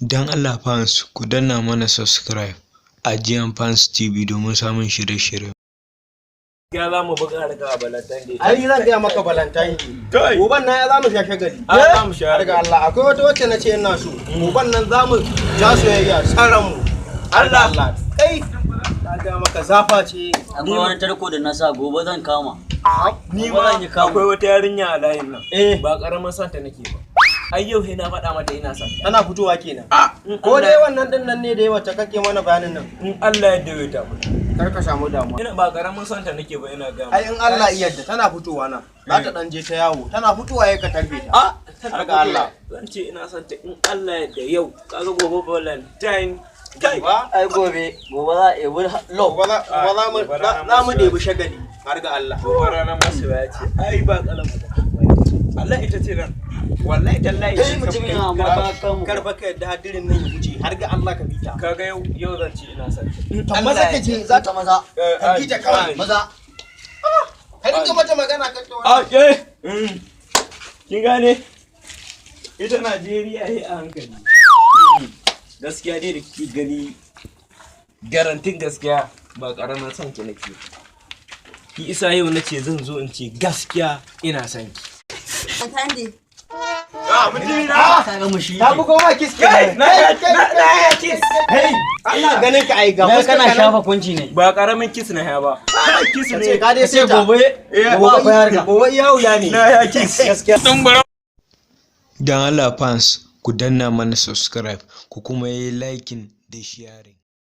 Don Allah fans, ku danna mana subscribe a GM Fans TV domin samun shirye-shirye. Ya za mu buga daga Valentine Day. Ai zan gaya maka, Valentine Kai. Goban nan ya za mu sha shagali. A za mu sha. Har ga Allah, akwai wata wacce na ce ina so. Goban nan za mu ja soyayya saran mu. Har ga Allah. Kai, na gaya maka, zafa ce. Akwai wani tarko da na sa, gobe zan kama. Ni Gobe ma zan yi kamu. akwai wata yarinya a layin nan. Eh. Ba karamin santa nake ba. Ai yau sai na faɗa mata ina son ta. Tana fitowa kenan. In Ko dai Allah- wannan din nan ne da yawa ta kake mana bayanin nan. In Allah ya dawo ta fito. Kar ka samu damuwa. Ina ba karamin santa nake ba, ina ga. Ai in Allah ya yarda tana fitowa nan. Za ta dan je ta yawo. Tana fitowa ya ka tarbe ta. A Har ga Allah. zan ce ina son ta in Allah ya yarda yau. Kaga gobe Valentine. Kai. Ba? Ai gobe, gobe za a ebi love. Gobe za mu ɗebi shagali. Har ga Allah. Gobe ranar masoya ce. Ai ba kalamu. Allah ita ce nan. Wallahi tallahi. Kai mutumin na ma ka kamu. Kar fa ka yadda hadirin nan ya wuce. Har ga Allah ka bi ta. Kaga yau, yau zan ce ina son ta. To maza ka je za ta maza. Ka bi ta kawai. Maza. Ka dinga mata magana ka ta wani. A ke. Kin gane? Ita Najeriya yi a hankali. Gaskiya dai da kike gani, garantin gaskiya ba karamin son ki nake. Ki isa yau nace zan zo in ce gaskiya ina son ki. Valentine. Ah, mutumi na. Ka ga mu shi. Ta bugo ma kiss Kai, kenan. na ya kiss. Hey, ina ganin ka ai ga Na fuskar kana ka nan. shafa kunci ne. Ba karamin kiss na ya ba. Kiss Ka ce ne. ka dai Sai sai ta. gobe, gobe akwai harka. Gobe iya wuya ne. Na ya kiss. Gaskiya. Don Allah fans, ku danna mana subscribe, ku kuma yi liking da sharing.